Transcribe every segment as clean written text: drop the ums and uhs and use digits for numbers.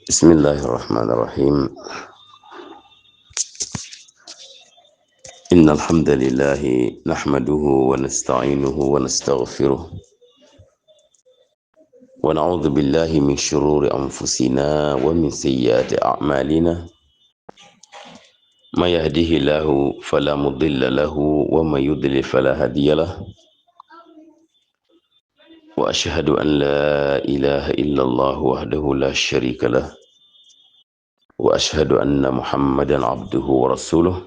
بسم الله الرحمن الرحيم. إن الحمد لله نحمده ونستعينه ونستغفره ونعوذ بالله من شرور أنفسنا ومن سيئات أعمالنا. ما يهده الله فلا مضل له وما يضلل فلا هادي له، وأشهد أن لا إله إلا الله وحده لا شريك له، وأشهد أن محمدا عبده ورسوله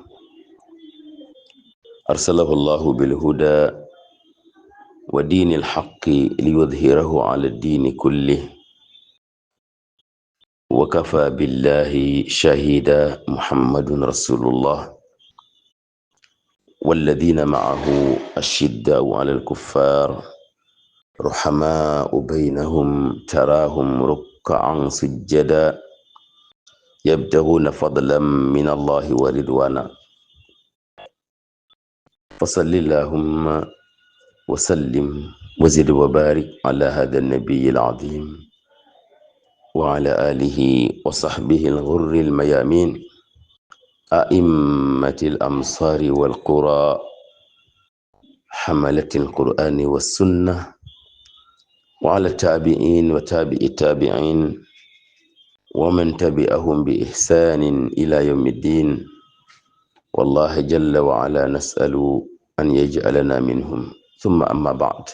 أرسله الله بالهدى ودين الحق ليظهره على الدين كله، وكفى بالله شهيدا محمد رسول الله والذين معه أشداء على الكفار رحماء بينهم تراهم ركعا سجدا يبتغون فضلا من الله ورضوانا. فصل اللهم وسلم وزد وبارك على هذا النبي العظيم وعلى آله وصحبه الغر الميامين أئمة الأمصار والقرى حملة القرآن والسنة، وعلى التابعين وتابع التابعين ومن تبعهم بإحسان إلى يوم الدين. والله جل وعلا نسأل أن يجعلنا منهم. ثم أما بعد،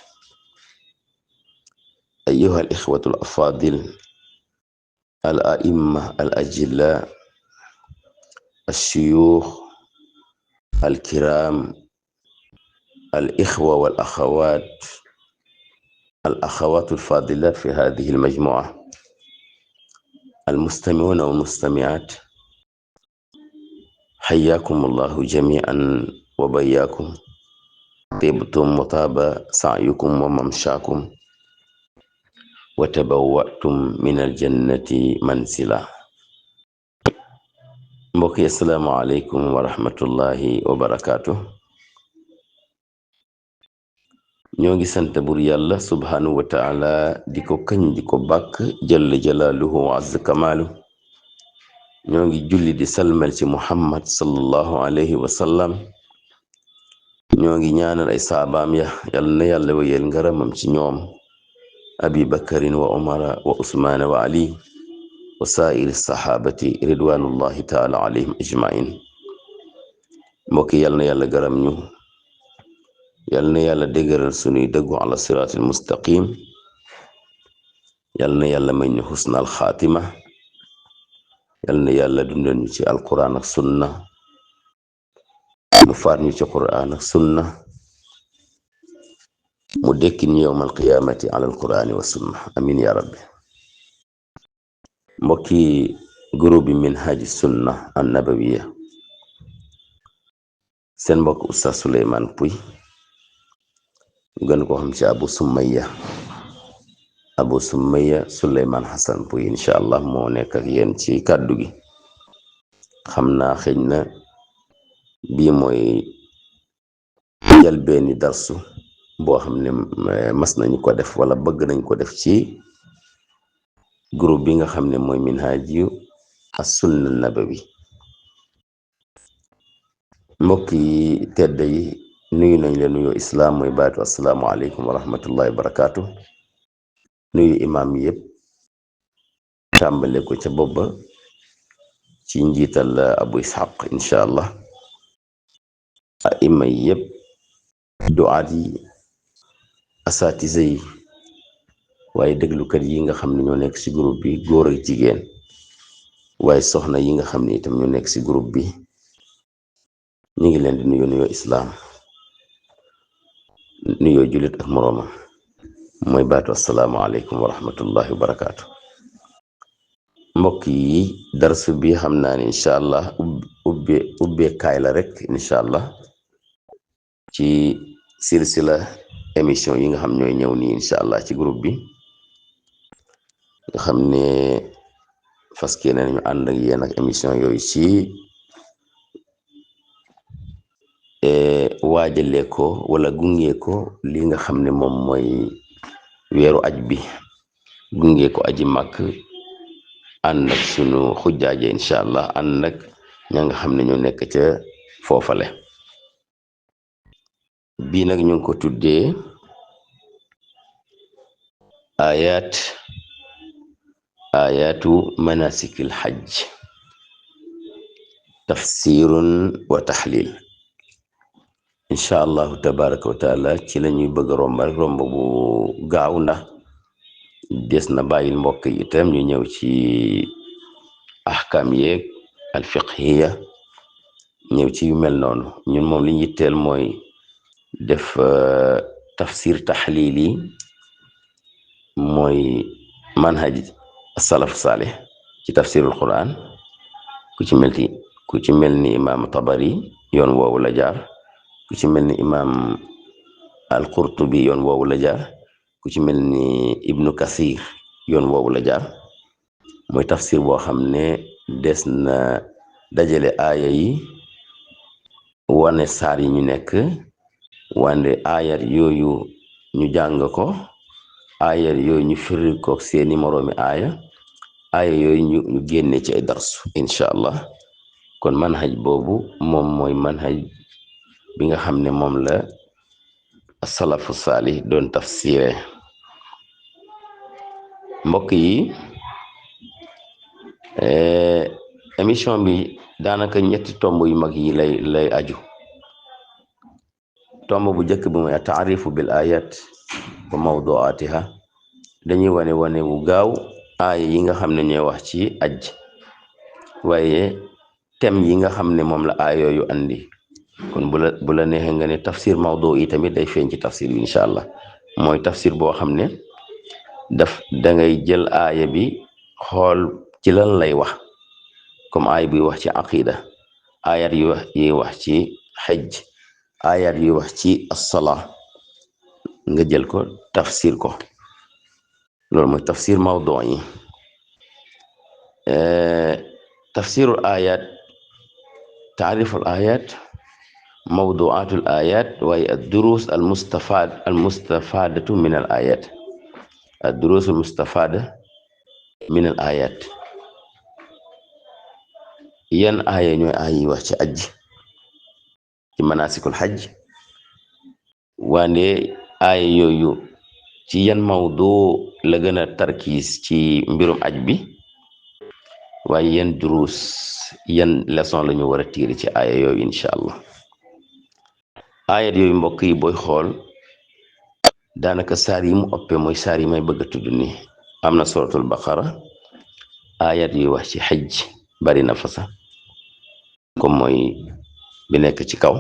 أيها الإخوة الأفاضل، الأئمة الأجلاء، الشيوخ الكرام، الإخوة والأخوات، الأخوات الفاضلات في هذه المجموعة، المستمعون والمستمعات، حياكم الله جميعا وبياكم. طبتم وطاب سعيكم وممشاكم وتبوأتم من الجنة منزلا. mbokk yi assalaamu aleykum wa rahmatullahi wa barakaatu. ñoo ngi sant bur yàlla subhanahu wa taala di ko kañ di ko bàkk jalla jalaaluhu wa azza kamaalu. ñoo ngi julli di salmal ci muhammad sallallahu alayhi wa sallam. ñoo ngi ñaanal ay saabaam ya yal na yàlla wéyal ngaramam ci ñoom, abi bakarin wa umara wa usmaana wa ali wa saa'iri saxaabati ridwanullahi taala alayhim ajmain. mbokk yal na yàlla garam ñu, yal na yàlla dëgëral sunuy dëggu ala siraatil mustaqim, yal na yàlla may ñu xusnal xaatima, yal na yàlla dundal ñu ci alquran ak sunna, mu faat ñu ci quran ak sunna, mu dekkin ñu yowmal qiyaamati ala alqurani wa sunna. amin ya rabbi. mbokki groupe bi minhaji sunna an nabawiya, seen mbokk Oustaz Souleymane Pouye, gën ko xam ci Abu Sumaya Souleymane Hassan Pouye, incha allah moo nekk ak yéen ci kàddu gi. xam naa xëy na bii mooy njëlbeeni darsu boo xam ne mas nañu ko def wala bëgg nañ ko def ci groupe bi nga xam ne mooy minhaju as-sunna nabawi. mbokk yi tedd yi, nuyu nañ leen nuyoo islaam mooy baatu assalaamu aleykum wa rahmatullahi wa barakaatu. nuyu imaam yëpp, tàmbale ko ca bopp ba ci njiital abu ishaq incha allah, aima yi yëpp, duaat yi, asatise yi, waaye déglukat yi nga xam ne ñoo nekk ci groupe bi, góor ak jigéen, waaye soxna yi nga xam ne itam ñoo nekk ci groupe bi, ñu ngi leen di nuyoo islaam, nuyoo jullit ak moroomam, mooy baatu assalaamu aleykum wa rahmatullahi wa barakaatu. mbokk yi, darsu bi xam naa ne incha allah ubbeekaay la rek incha allah ci silsila émission yi nga xam ñooy ñëw nii incha allah ci groupe bi, nga xam ne fas yéene nañu ànd ak yéen ak émission yooyu ci waajale ko wala gunge ko li nga xam ne moom mooy weeru aj bi, gunge ko aji màkk ànd ak sunu xujjaaje incha allah ànd ak ña nga xam ne ñoo nekk ca foofale. bii nag ñu ngi ko tuddee ayatu manasikil hajj tafsirun wa taxlil. incha allahu tabaraka wa taala ci la ñuy bëgg a romb bu gaaw ndax des na bàyyil mbokk yi itam ñu ñëw ci ahkam yeeg alfiqhiya ñëw ci yu mel noonu. ñun moom li ñu yitteel mooy def tafsir taxlil yi, mooy manhaj salaf salih ci tafsirul quran. ku ci mel ni imam tabari yoon woowu la jaar, ku ci mel ni imam al-Qurtubi yoon woowu la jaar, ku ci mel ni ibnu kasir yoon woowu la jaar. mooy tafsir boo xam ne des na dajale aaya yi, wane saar yi ñu nekk, wande aayat yooyu ñu jàng ko, aayat yooyu ñu firil ko seeni moroomi aaya yooyu ñu génne ci ay darsu incha allah. kon manhaj boobu moom mooy manhaj bi nga xam ne moom la salafu saalih doon tafsire. mbokk yi, émission bi daanaka ñetti tomb yu mag yi lay aju. tomb bu njëkk bi mooy taarifu bil ayat wa mawduatiha. dañuy wane wu gaaw aaya yi nga xam ne ñooy wax ci aj, waaye thème yi nga xam ne moom la aaya yooyu andi. kon bu la neexee nga ne tafsir mawdu yi tamit day feeñ ci tafsir bi incha allah. mooy tafsir boo xam ne dangay jël aaya bi xool ci lan lay wax, comme aaya bi wax ci aqida, ayat yi wax ci xajj, ayat yi wax ci as-salaa, nga jël ko tafsir ko. loolu mooy tafsir mawdu yi. tafsirul ayat, taariful ayat, mawduatul ayat, waaye ad-durus al-mustafadatu min al ayat. ad-durus al-mustafada min al ayat. yan aaya ñooy aaya yi wax ci aj, ci manasikul hajj, wande aaya yooyu ci yan mawdu la gën a tarkiis ci mbirum aj bi, waaye yan durus, yan leçon la ñu war a tiiri ci aaya yooyu incha allah. aayat yooyu mbokk yi booy xool daanaka saar yi mu ëppee mooy saar yi may bëgg a tudd nii. am na suratul baqara, aayat yuy wax ci xajj bari na fa sax, comme mooy bi nekk ci kaw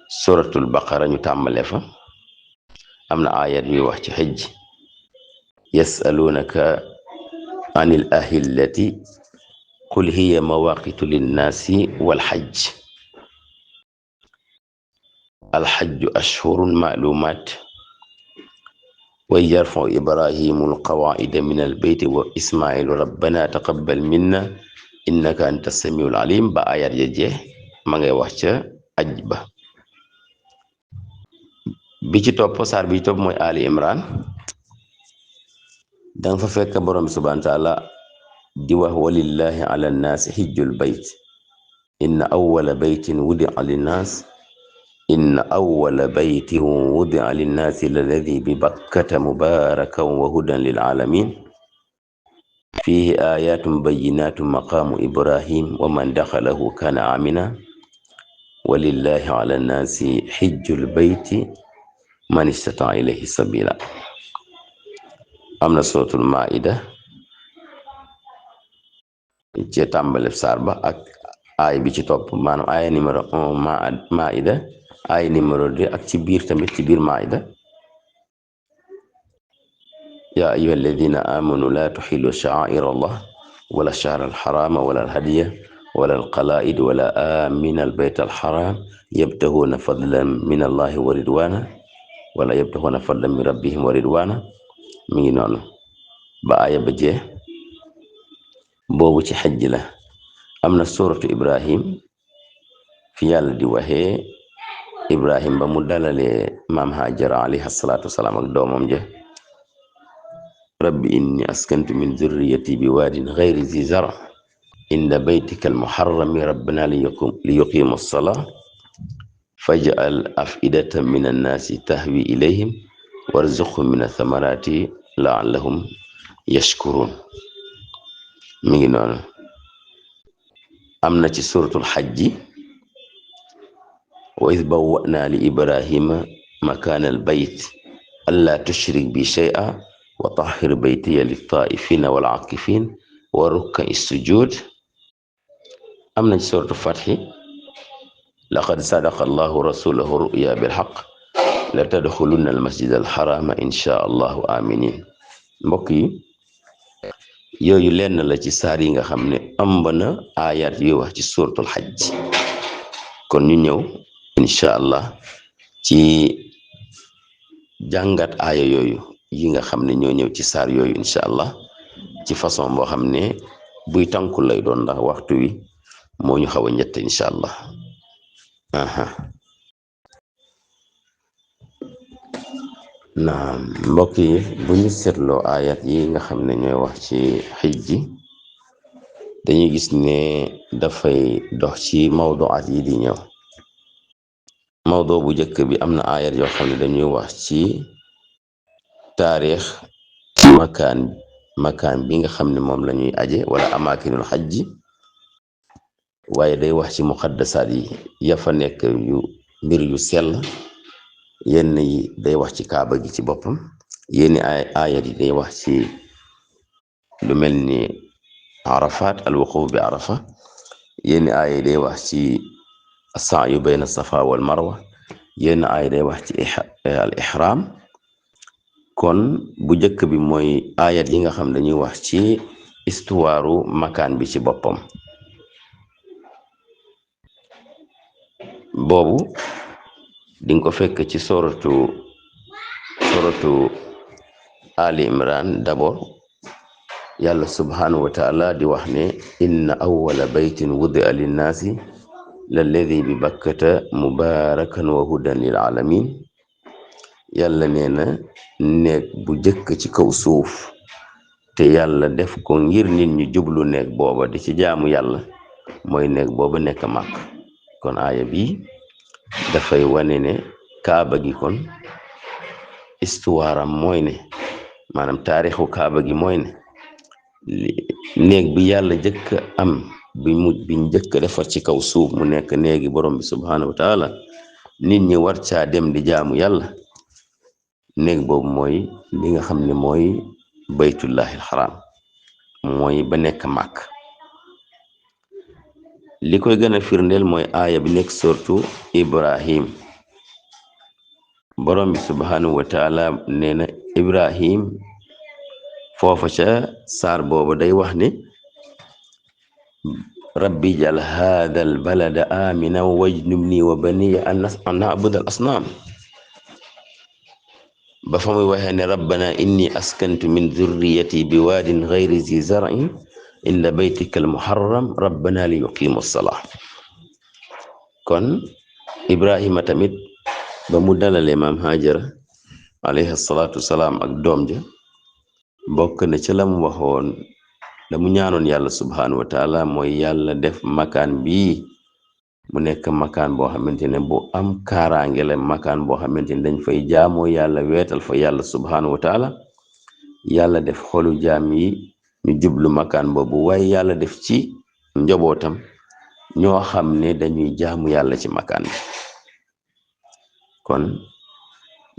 suratul baqara ñu tàmbale fa. am na aayat yuy wax ci xajj, yasalunaka anil ahillati qul hiya mawaqitu linnaasi wal xajj, alxajju ashhurun maalumaat wa yarfau ibrahimu alqawaida min albeyti wa ismailu rabbana taqabbal minna innaka anta samiul alim ba ayat ya jeex. ma ngay wax ca aj ba. bi ci topp, saar bi ci topp mooy Ali Imran. danga fa fekk borom bi subhanahu wa taala di wax walillahi ala nnaasi xijjul bayt inna awwala baytin wudia linnaas inna awwala baytin wudia linnaasi lalladhi bi bakkata mubarakan wa hudan lil alamin fihi ayatun bayyinatun maqamu ibrahim wa man daxalahu kana amina walillahi ala nnaasi xijjul bayti man istata ilayhi sabila. am na suratul maida ci tàmbale saar ba ak aay bi ci topp, maanaam aaya numéro 1 maida, aaya numéro 2 ak ci biir tamit ci biir maida. ya ayyuha alladina amanu la tuxillu sha'air allah wala shahr alxarama wala alhadiya wala alqalaid wala amina albayt alxaram yabtaxuuna fadlan min allahi wa ridwana wala yabtaxuuna fadlan min rabbihim wa ridwana. mi ngi noonu ba aaya ba jeex. boobu ci xajj la. am na suratu ibrahim fi yàlla di waxee ibrahim ba mu dalalee maam hajara alayhi salaatu wasalaam ak doomam ja rabbi inni askantu min zurriyati bi waadin gayri zi zara inda baytika almuharrami rabbana li yuqimu alsalaa faj'al af'idatan min annaasi tahwi ilayhim warzuqhum min athamarati la'allahum yashkurun. mi ngi noonu. am na ci suratul xajji wa id bawwa'na li ibrahima makaana albayt allaa tushrik bi shay'a wa tahhir baytiya lit-taa'ifina wal 'aakifin wa rukka'i sujud. am na ci suratul fathi laqad sadaqa allahu rasulahu ru'ya bilhaq la tadxulunna almasjid alxarama insha allahu aminin. mbokk yi yooyu lenn la ci saar yi nga xam ne ëmb na ayat yuy wax ci suratul xajj. kon ñu ñëw insha allah ci jàngat aaya yooyu yi nga xam ne ñoo ñëw ci saar yooyu insha allah ci façon boo xam ne buy tànkul lay doon ndax waxtu wi moo ñu xaw a ñett insha allah. naam mbokk yi bu ñu seetloo ayat yi nga xam ne ñooy wax ci xijji dañuy gis ne dafay dox ci mawduat yi di ñëw. mawdu bu njëkk bi am na ayat yoo xam ne dañuy wax ci taarix makaan bi nga xam ne moom la ñuy aje wala amaakinul xajji, waaye day wax ci muqaddasaat yi ya fa nekk yu mbir yu sell. yenn yi day wax ci kaaba gi ci boppam, yenn ayat yi day wax ci lu mel ni arafat al wuquf bi arafa, yenn aaya yi day wax ci as-sa'yu bayna safa wal marwa, yenn aaya day wax ci al ihram. kon bu njëkk bi mooy ayat yi nga xam dañuy wax ci istuwaaru makaan bi ci boppam. boobu dinga ko fekk ci suratu Ali Imran. d'abord yàlla subhanahu wa taala di wax ne inna awwala baytin wudi'a linnaasi lalladi bi bakkata mubarakan wa hudan lil alamin. yàlla nee na néeg bu jëkk ci kaw suuf te yàlla def ko ngir nit ñi jublu néeg booba di ci jaamu yàlla mooy néeg booba nekk Màkk. kon aaya bi dafay wane ne kaaba gi kon histoire am mooy ne maanaam taarixu kaaba gi mooy ne néeg bi yàlla jëkk am biñ jëkk defar ci kaw suuf mu nekk néegi borom bi subhanahu wa taala nit ñi war caa dem di jaamu yàlla. néeg boobu mooy li nga xam ne mooy baytullahi alxaram, mooy ba nekk Màkk. li koy gën a firndeel mooy aaya bi nekk suratu Ibrahim. borom bi subhanahu wa taala nee na Ibrahim foofa ca saar booba day wax ne rabbi jal haada al balada amina wajnubni wa baniya an na'buda al asnaam. ba fa muy waxee ne rabbana inni askantu min zurriyati bi waadin gayri zi zar'in inda baytika al muharram rabbana li yuqimu salaa. kon Ibrahima tamit ba mu dalalee maam Hajara alayhi salaatu salaam ak doom ja bokk na ci la mu waxoon la mu ñaanoon yàlla subhanahu wa taala mooy yàlla def makaan bii mu nekk makaan boo xamante ne bu am kaaraange la, makaan boo xamante ne dañ fay jaamoo yàlla, weetal fa yàlla subhanahu wa taala. yàlla def xolu jaam yi ñu jublu makaan boobu, waaye yàlla def ci njabootam ñoo xam ne dañuy jaamu yàlla ci makaan bi. kon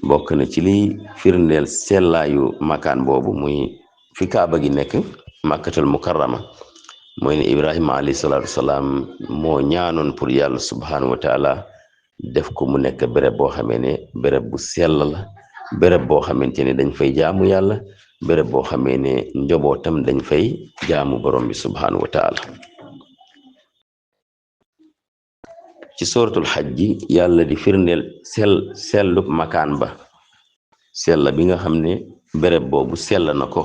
bokk na ci liy firndeel sellaayu makaan boobu muy fi kaaba gi nekk Makkatul Mukarrama, mooy ne Ibrahima alayhi salaatu wasalaam moo ñaanoon pour yàlla subhanahu wa taala def ko mu nekk béréb boo xamee ne béréb bu sell la, béréb boo xamante ne dañ fay jaamu yàlla, béréb boo xamee ne njabootam dañ fay jaamu borom bi subhanahu wa taala. ci suratul xajji yàlla di firndeel sellub makaan ba, sell bi nga xam ne béréb boobu sell na ko.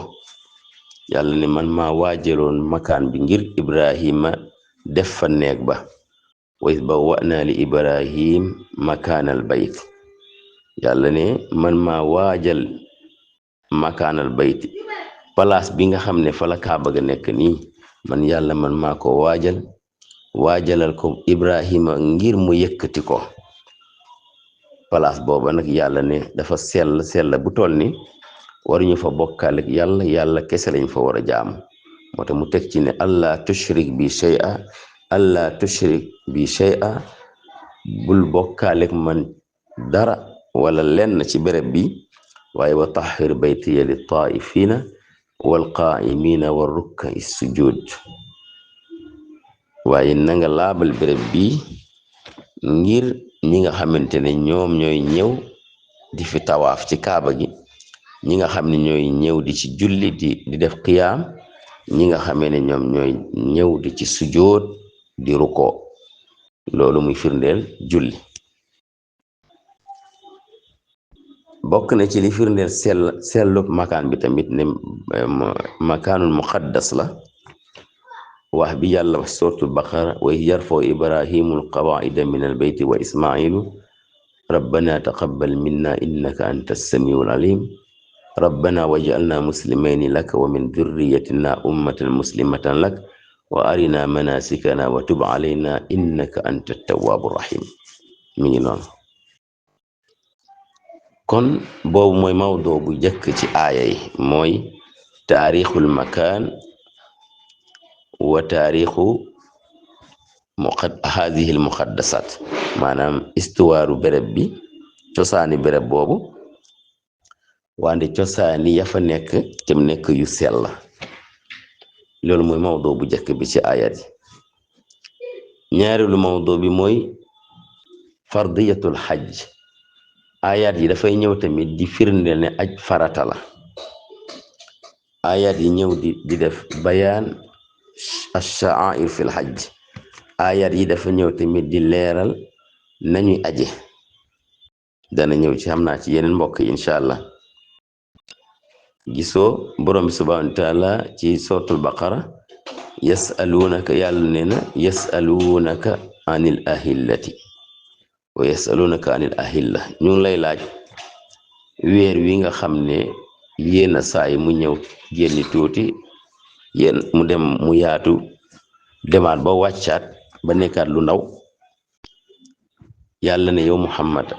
yàlla ne man maa waajaloon makaan bi ngir Ibrahima def fa néeg ba. wa iz bawwa'naa li Ibrahim makaanal bayt. yàlla ne man maa waajal makaanal bayti place bi nga xam ne fa la kaaba ga nekk nii man yàlla man maa ko waajalal ko Ibrahima ngir mu yëkkati ko place booba nag yàlla ne dafa sell bu toll ni waruñu fa bokkaale ak yàlla kese lañ fa war a jaamu moo tax mu teg ci ne allah tushrik bi shay'a bul bokkaale ak man dara wala lenn ci béréb bi waaye wa tahhir baytiya lit taa'ifina wal qaa'imina war rukka'i sujud waaye na nga laabal béréb bi ngir ñi nga xamante ne ñoom ñooy ñëw di fi tawaaf ci kaaba gi ñi nga xam ne ñooy ñëw di ci julli di def qiyaam ñi nga xamee ne ñoom ñooy ñëw di ci sujood di ruko loolu muy firndeel julli bokk na ci li firndeel sellu makaan bi tamit ne makaanul muqaddas la wax bi yàlla wax suratul baqara wa yarfau ibrahimul qawaida min al bayti wa ismailu rabbana taqabbal minna innaka anta samiul alim rabbana waj'alna muslimayni laka wa min dhurriyyatina ummatan muslimatan lak wa arina manasikana wa tub alayna innaka anta tawwabur rahim mi ngi noonu kon boobu mooy mawdoo bu jëkk ci aaya yi mooy taarixul makaan wa taarixu haadihi al muqaddasat maanaam istuwaaru béréb bi cosaani béréb boobu wante cosaani ya fa nekk te mu nekk yu sell loolu mooy mawdoo bu jëkk bi ci aayat yi ñaareelu mawdoo bi mooy fardiyatul xajj ayat yi dafay ñëw tamit di firndeel ne aj farata la ayat yi ñëw di def bayaan ash-sha'air fil hajj ayat yi dafa ñëw tamit di leeral nañuy aje dana ñëw ci xam naa ci yeneen mbokk yi incha allah gisoo borom bi subhanahu wa taala ci suratul baqara yasalunaka yàlla nee na yasalunaka anil ahillati wa yasalunaka anil ahilla ñu ngi lay laaj weer wi nga xam ne yéena saay mu ñëw génni tuuti yéen mu dem mu yaatu demaat ba wàccaat ba nekkaat lu ndaw yàlla ne yow muhammad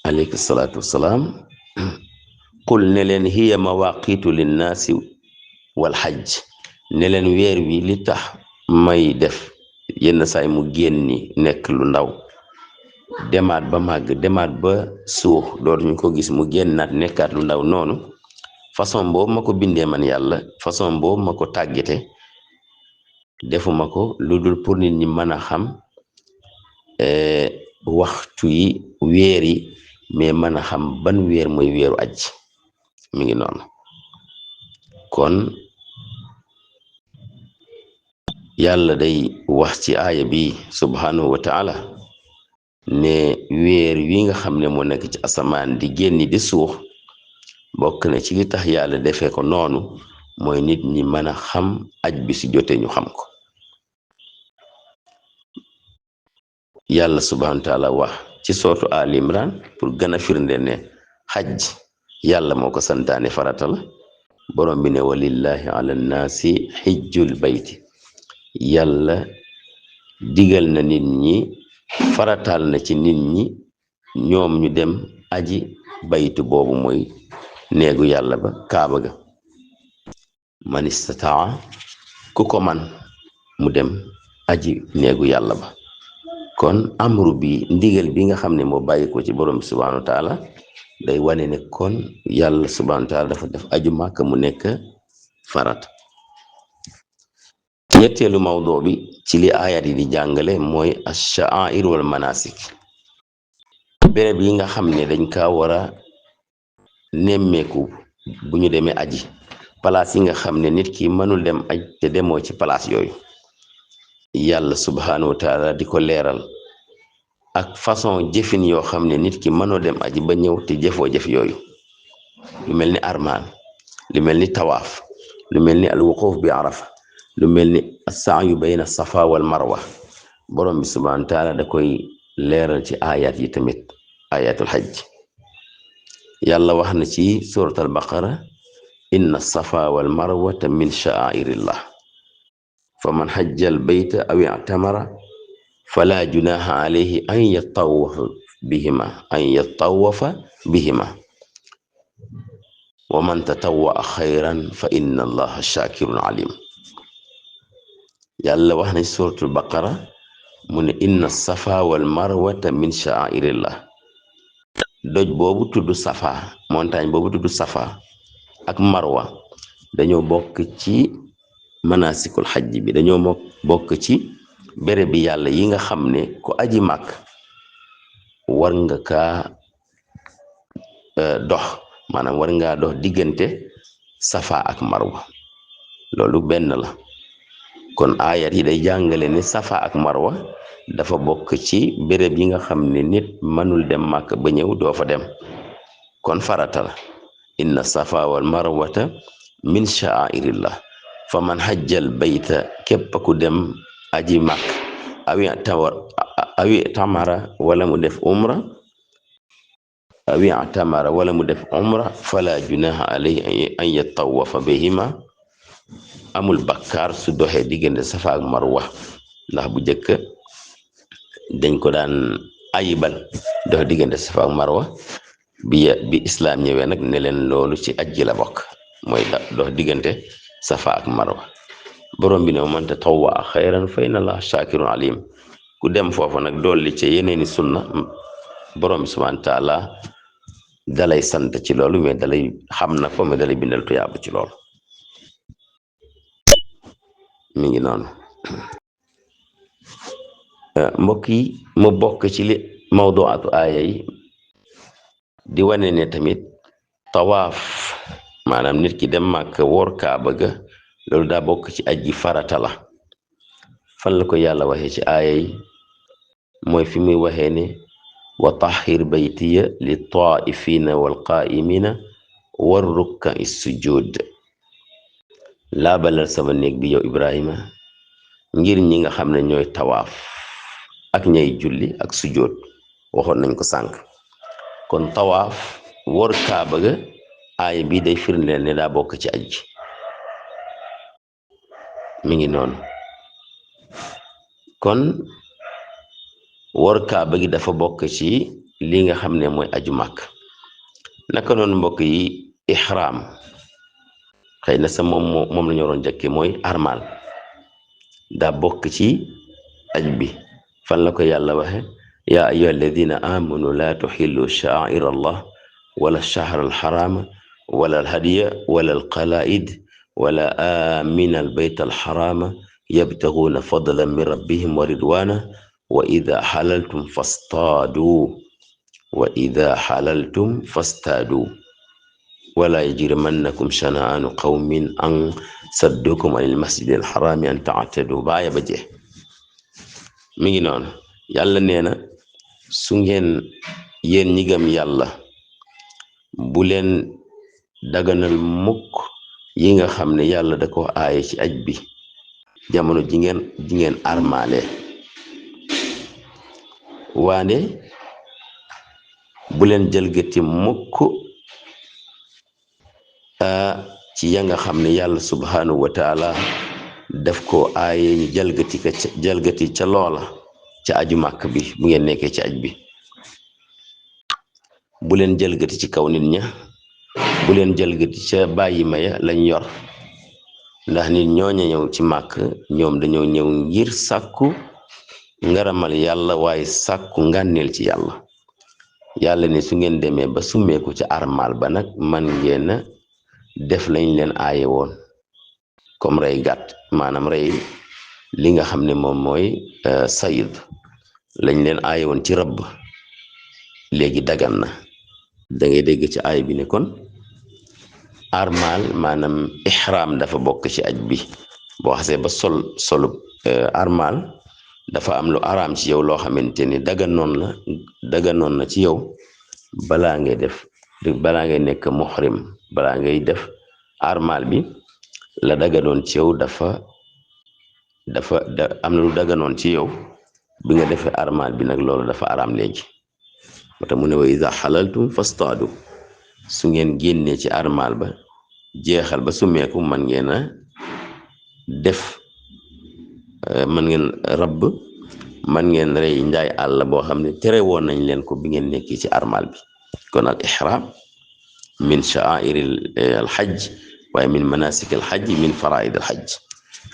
alayhi salaatu wassalaam qul ne leen hiya mawaqitu linnaasi wal hajj ne leen weer wi li tax may def yenn saay mu génni nekk lu ndaw demaat ba màgg demaat ba suux dootuñu ko gis mu génnaat nekkaat lu ndaw noonu façon boobu ma ko bindee man yàlla façon boobu ma ko tàggate defuma ko lu dul pour nit ñi mën a xam waxtu yi weer yi mais mën a xam ban weer mooy weeru aj mi ngi noonu kon yàlla day wax ci aaya bi subhanahu wa taala ne weer wi nga xam ne moo nekk ci asamaan di génni di suux bokk na ci li tax yàlla defee ko noonu mooy nit ñi mën a xam aj bi su jotee ñu xam ko yàlla subhanahu wa taala wax ci sootu al imran pour gën a firnde ne xaj yàlla moo ko santaane farata la borom bi ne walillahi ala nnaasi xijjul bayti yàlla digal na nit ñi farataal na ci nit ñi ñoom ñu dem aji baytu boobu mooy néegu yàlla ba kaaba ga man istataa ku ko man mu dem aji néegu yàlla ba kon amru bi ndigal bi nga xam ne moo bàyyi ko ci borom bi subhanahu wa taala day wane ne kon yàlla subhanahu wa taala dafa def aju màkka mu nekk farat ñetteelu mawdoo bi ci li ayat yi di jàngale mooy ash-sha'air wal manasik béréb yi nga xam ne dañ kaa war a nemmeeku bu ñu demee aji palaas yi nga xam ne nit ki mënul dem aj te demoo ci palaas yooyu yàlla subhanahu wa taala di ko leeral ak façon jëfin yoo xam ne nit ki mënoo dem aji ba ñëw te jëfoo jëf yooyu lu mel ni armaan lu mel ni tawaaf lu mel ni alwuquf bi arafa lu mel ni as-sa'yu bayna safa wal marwa borom bi subhanahu wa taala da koy leeral ci ayat yi tamit ayatul hajj yàlla wax na ci suratul baqara inna safa wal marwata min sha'airillah faman hajja al bayta aw i'tamara fala junaha alayhi an yatawafa bihima wa man tatawwa xayran fa inna allaha shakirun alim. yàlla wax na suratul baqara mu ne inna safa wal marwata min sha'airillah. doj boobu tudd safa, montagne boobu tudd safa ak marwa dañoo bokk ci manasikul xajj bi, dañoo bokk ci béré bi yàlla yi nga xam ne ku aji màkk war nga kaa dox, maanaam war ngaa dox diggante safa ak marwa. loolu benn la. kon aayat yi day jàngale ne safa ak marwa dafa bokk ci béréb yi nga xam ne nit mënul dem màkk ba ñëw doo fa dem, kon farata la. inna safa wal marwata min sha'airillah fa man hajjal bayta, képp ku dem aji màkk awi tamara wala mu def umra fala junaha alayhi an yatawafa bihima, amul bakkaar su doxee diggante safa ak marwa. ndax bu njëkk dañ ko daan ayibal dox diggante safa ak marwa, bi islaam ñëwee nag ne leen loolu ci aj gi la bokk, mooy dox diggante safa ak marwa. borom bi ne man tatawwa xayran fa inna allaha shakirun alim. ku dem foofu nag dolli ci yeneeni sunna, borom bi subhanahu wa taala dalay sant ci loolu, mais dalay xam na ko, mais dalay bindal tuyaaba ci loolu. mi ngi noonu. mbokk yi, mu bokk ci li mawduatu aaya yi di wane ne tamit tawaaf, maanaam nit ki dem màkk woor kaaba ga, loolu daa bokk ci aj gi farata la. fan la ko yàlla waxee ci aaya yi? mooy fi muy waxee ne wa tahhir baytiya li taifina wal qaimina war rukkai sujud. laabalal sama néeg bi yow Ibrahima ngir ñi nga xam ne ñooy tawaaf ak ñay julli ak sujjóot. waxoon nañ ko sànq. kon tawaaf wor kaaba ga, aaya bi day firndeel ne daa bokk ci aj gi. mi ngi noonu. kon wor kaaba gi dafa bokk ci li nga xam ne mooy aju màkk. naka noonu mbokk yi, ihram xëy na sa moom la ñu waroon jëkke, mooy armal daa bokk ci aj bi. fan la ko yàlla waxe? yaa ayyuha alladina amanu la tuxillu sha'air allah wala shahra alxarama wala alhadiya wala alqalaid wala amina albayt alxarama yabtaguuna fadlan min rabbihim wa ridwana wa ida xalaltum fastaadu wala yajrimannakum shana'anu qawmin an saddukum anil masjidil harami an ta'tadu, baaya ba jeex. mi ngi noonu. yàlla nee na su ngeen yéen ñi gëm yàlla bu leen daganal mukk yi nga xam ne yàlla da ko aaye ci aj bi jamono ji ngeen armaale. waane bu leen jalgati mukk ci ya nga xam ne yàlla subhanahu wa taala daf ko aaye ñu jalgati ca loola ca aju màkk bi. bu ngeen nekkee ci aj bi bu leen jalgati ci kaw nit ña, bu leen jalgati ca bàyyi maya lañ yor, ndax nit ñooña ñëw ci màkk ñoom dañoo ñëw ngir sàkku ngaramal yàlla, waaye sàkku ngànneel ci yàlla. yàlla ne su ngeen demee ba summeeku ci armal ba nag man ngeen def lañ leen aaye woon, comme rey gàtt, maanaam rey li nga xam ne moom mooy sayid lañ leen aaye woon ci rëbb, léegi dagan na. da ngay dégg ci aay bi ne kon armal maanaam ihram dafa bokk ci aj bi. boo xasee ba solu armal dafa am lu araam ci yow loo xamante ni daganoon na ci yow balaa ngay nekk muhrim, balaa ngay def armal bi. la daganoon ci yow dafa am na lu daganoon ci yow bi nga defee armal bi, nag loolu dafa araam léegi. moo tax mu ne wa iza xalaltum fastaadu, su ngeen génnee ci armal ba jeexal ba summeeku man ngeen a def man ngeen rabb man ngeen rey njaay àll boo xam ne tere woon nañ leen ko bi ngeen nekkee ci armal bi kon al ihram min sha'airil al hajj waaye min manasik al hajj min faraid al hajj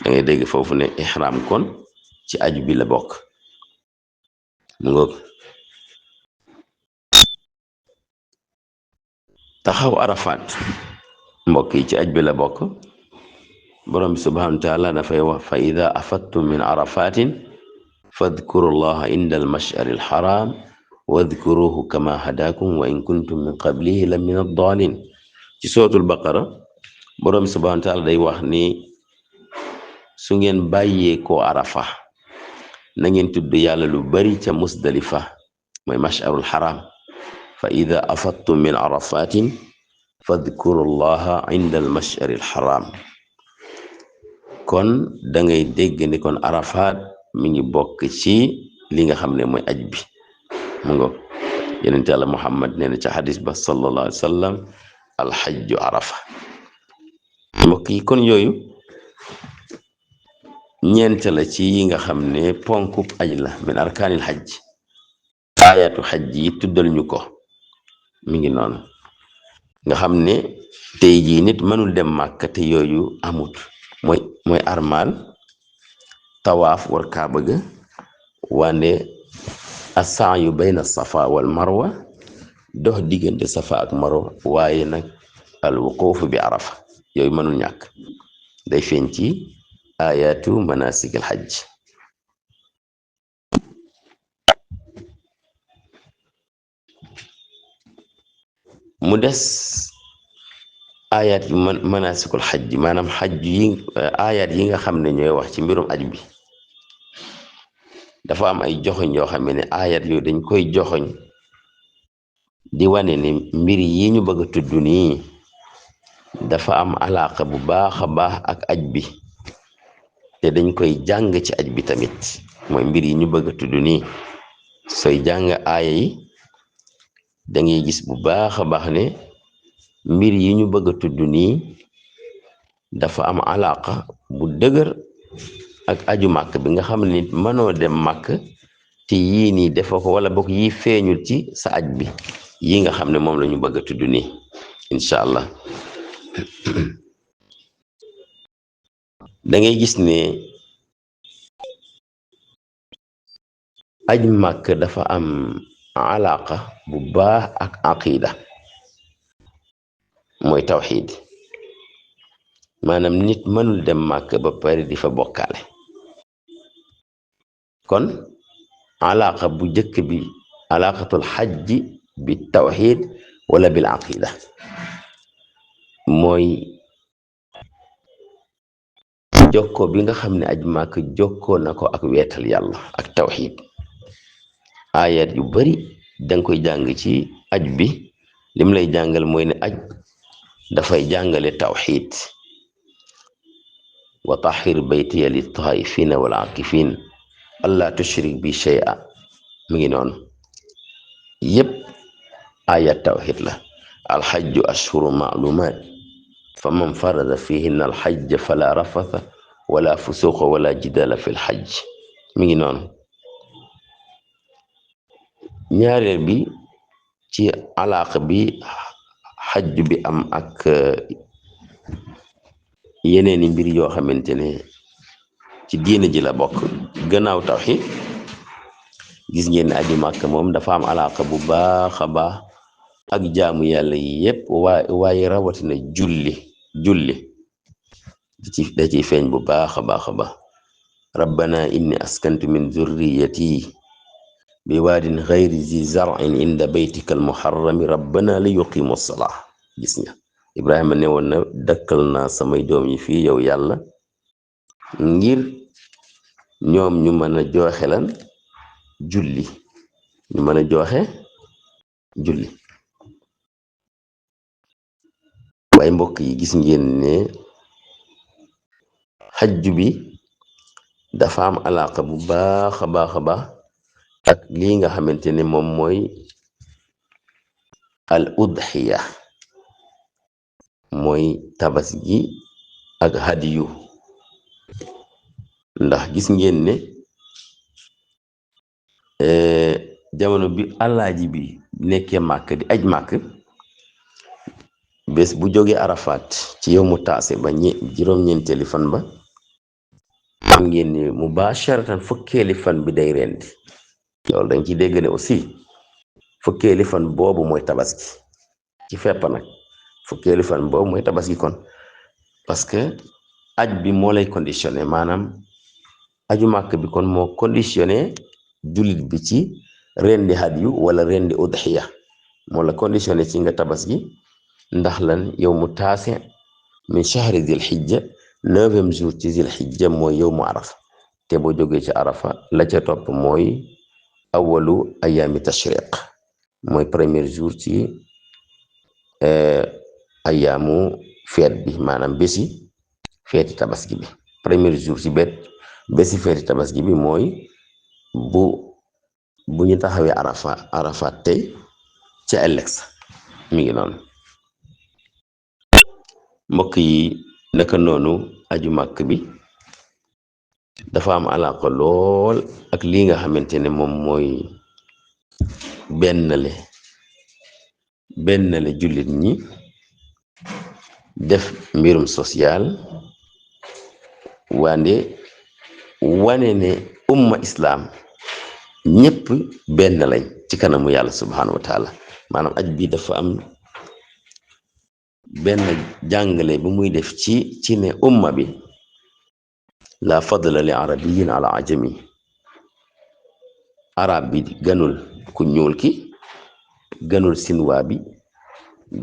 da ngay dégg foofu ne ihram kon ci aju bi la bokk mu ngoog taxaw arafat mbokk yi ci aj bi la bokk borom bi subhanahu wa taala dafay wax fa ida afattum min arafatin fadkuru llaha inda al mash'ari al haram wadkuruhu kama hadakum wa in kuntum min qablihi la min ad-dallin ci suratul baqara borom bi subhanahu wa taala day wax ni su ngeen bàyyee ko arafa na ngeen tudd yàlla lu bari ca musdalifa mooy mash'arul haram fa ida afattum min arafatin fadkuru llaha inda al mash'ari al haram kon da ngay dégg ni kon arafat mi ngi bokk ci li nga xam ne mooy aj bi mu ngo yonent Yàlla Muhammad nee na ca xadis ba sallallahu alayhi wa sallam alxajju arafa mbokk yi kon yooyu ñeent la ci yi nga xam ne ponkub aj la min arkaanil xajj ayatu xajj yi tuddal ñu ko mi ngi noonu nga xam ne tey jii nit mënul dem Màkka te yooyu amut mooy armal tawaaf war kaaba ga wande as-sa'yu bayna safa wal marwa dox diggante safa ak marwa waaye nag al wuquuf bi arafa yooyu mënul ñàkk day feeñ ci ayatu manasik al hajj mu des ayat yu manasikul hajj maanaam hajj yi ayat yi nga xam ne ñooy wax ci mbirum aj bi dafa am ay joxoñ yoo xam ne ayat yooyu dañ koy joxoñ di wane ni mbir yi ñu bëgg a tudd nii dafa am alaaka bu baax a baax ak aj bi te dañ koy jàng ci aj bi tamit mooy mbir yi ñu bëgg a tudd nii sooy jàng aaya yi da ngay gis bu baax a baax ne mbir yi ñu bëgg a tudd nii dafa am alaaka bu dëgër ak aju màkk bi nga xam ne nit mënoo dem màkk te yii nii dafa ko wala bokk yii feeñul ci sa aj bi yi nga xam ne moom la ñu bëgg a tudd nii incha allah da ngay gis ne aj màkk dafa am alaaka bu baax ak aqida mooy tawxiid maanaam nit mënul dem màkk ba pare di fa bokkaale kon alaaka bu njëkk bi alaaqatul xajji bi tawxiid wala bil aqida mooy jokkoo bi nga xam ne aj màkk jokkoo na ko ak weetal yàlla ak tawxiid ayat yu bari danga koy jàng ci aj bi lim lay jàngal mooy ne aj dafay jàngale tawxiid wa tahhir baytiya lit taifina wal akifin allah tushrik bi shay'a mi ngi noonu yépp ayat tawxiid la alxajju ashhuru maalumaat fa man farada fihinna alxajja fala rafatha wala fusuqa wala jidala fi lxajj mi ngi noonu ñaareel bi ci alaaq bi xajj bi am ak yeneeni mbir yoo xamante ne ci diina ji la bokk gannaaw tawxiid gis ngeen ne aji màkk moom dafa am alaaka bu baax a baax ak jaamu yàlla yi yépp waaye rawatina julli da ciy feeñ bu baax a baax a baax rabbana inni askantu min zurriyati bi waadin xayri zi zar'in inda baytika almuharrami rabbana li yuqimu salaa gis nga Ibrahima ne woon na dëkkal naa samay doom yi fii yow yàlla ngir ñoom ñu mën a joxe lan julli ñu mën a joxe julli waaye mbokk yi gis ngeen ne xajju bi dafa am alaaka bu baax a baax a baax ak lii nga xamante ne moom mooy al udhiya mooy tabaski ak hadiyu. ndax gis ngeen ne jamono bi alaaji bi nekkee màkk di aj màkk, bés bu jógee Arafat ci yow mu taase ba juróom-ñeenteeli fan ba, xam ngeen ni mubasharatan fukkeeli fan bi day rendi. loolu dañ ciy dégg ne aussi fukkeeli fan boobu mooy tabaski ci fepp nag. fukkeeli fan boobu mooy tabaski kon, parce que aj bi moo lay conditionné, maanaam aju màkk bi kon moo conditionné jullit bi ci rendi hadiyu wala rendi udhiya, moo la conditionné ci nga tabaski. ndax lan yow mu taase min shahri zil hijja, 9e jour ci zil hijja mooy yow mu arafa. te boo jógee ci arafa la ca topp mooy awalu ayaami tashriq, mooy premier jour ci ayaamu feet bi, maanaam bési feeti tabaski bi. premier jour ci bési feeti tabaski bi mooy bu ñu taxawee arafa tey ca ëllëg sa mi ngi noonu. mbokk yi naka noonu aju màkk bi dafa am alaaka lool ak lii nga xamante ne moom mooy bennale jullit ñi, def mbirum social, wane ne umma islam ñépp benn lañ ci kanamu yàlla subhanahu wa taala. maanaam aj bi dafa am benn jàngale bu muy def ci ne umma bi la fadla li arabiyin ala ajami. arab bi gënul ku ñuul ki, gënul sinwaa bi,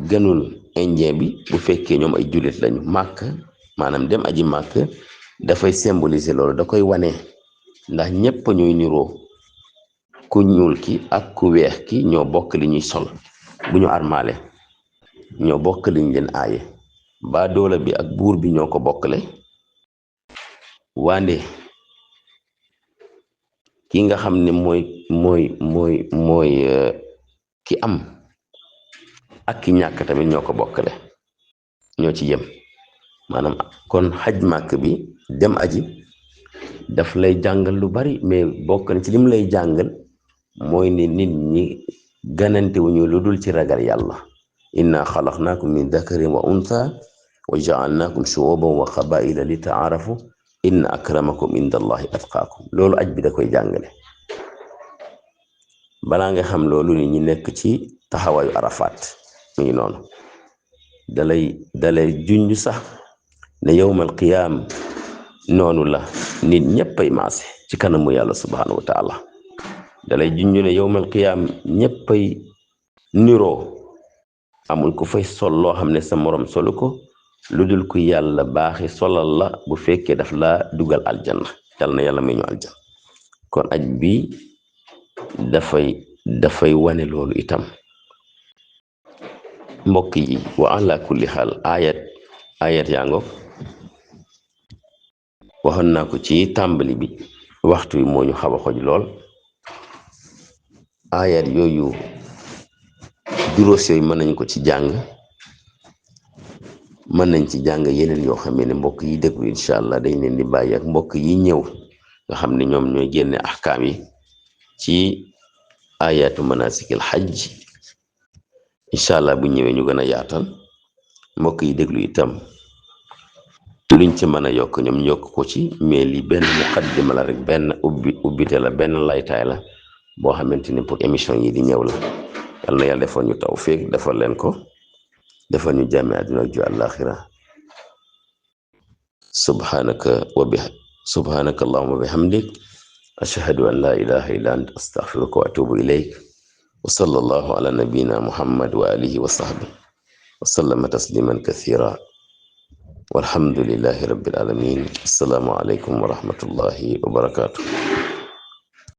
gënul indien bi bu fekkee ñoom ay jullit lañu. màkk maanaam dem aji màkk dafay symboliser loolu, da koy wane, ndax ñépp ñuy niroo. ku ñuul ki ak ku weex ki ñoo bokk li ñuy sol bu ñu armaale, ñoo bokk liñ leen aaye. ba doola bi ak buur bi ñoo ko bokkale. wande ki nga xam ne mooy ki am ak ki ñàkk tamit ñoo ko bokkale, ñoo ci yem. maanaam kon xaj màkk bi dem aji daf lay jàngal lu bari, mais bokk na ci lim lay jàngal mooy ne nit ñi ganante wuñu lu dul ci ragal yàlla. inna xalaqnaakum min dakarin wa untha wa jaalnaakum shuuban wa qabaila li taarafu inna akramakum inda allahi atqaakum. loolu aj bi da koy jàngale. balaa nga xam loolu nit ñi nekk ci taxawaayu arafaat mi ngi noonu, dalay junj sax ne yowmal qiyaam noonu la nit ñëppay maase ci kanamu yàlla subhanahu wa taala. dalay junj ne yowmal qiyaam ñëppay niroo, amul ku fay sol loo xam ne sa morom solu ko, lu dul ku yàlla baaxi solal la bu fekkee daf la dugal aljanna. yal na yàlla may ñu aljanna. kon aj bi dafay wane loolu itam. mbokk yi wa ala kulli xaal ayat yaa ngoog. waxoon naa ko ci tàmbali bi, waxtu wi moo ñu xaw a xoj lool. ayat yooyu juróos yooyu mën nañ ko ci jàng, mën nañ ci jàng yeneen yoo xam ne mbokk yi déglu incha allah dañ leen di bàyyi ak mbokk yi ñëw nga xam ne ñoom ñooy génne ahkaam yi ci ayatu manasikil hajj. incha allah bu ñëwee ñu gën a yaatal. mbokk yi déglu itam luñ ci mën a yokk ñoom ñu yokk ko ci, mais li benn muqaddima la rek, benn ubbite la, benn laytaay la boo xamante ni pour émission yi di ñëw la. yal na yàlla defoon ñu tawfiq, defal leen ko, defal ñu jàmmi àdduna ak ju àllaaxira. subhanaka allahumma bihamdik ashhadu an la ilaha illa anta astaghfiruka wa atubu ilayk wa sallallahu ala nabiyyina muhammad wa alihi wa sahbihi wa sallama tasliman kathira walhamdulillahi rabbil alamin. assalamu alaykum wa rahmatullahi wa barakatuh.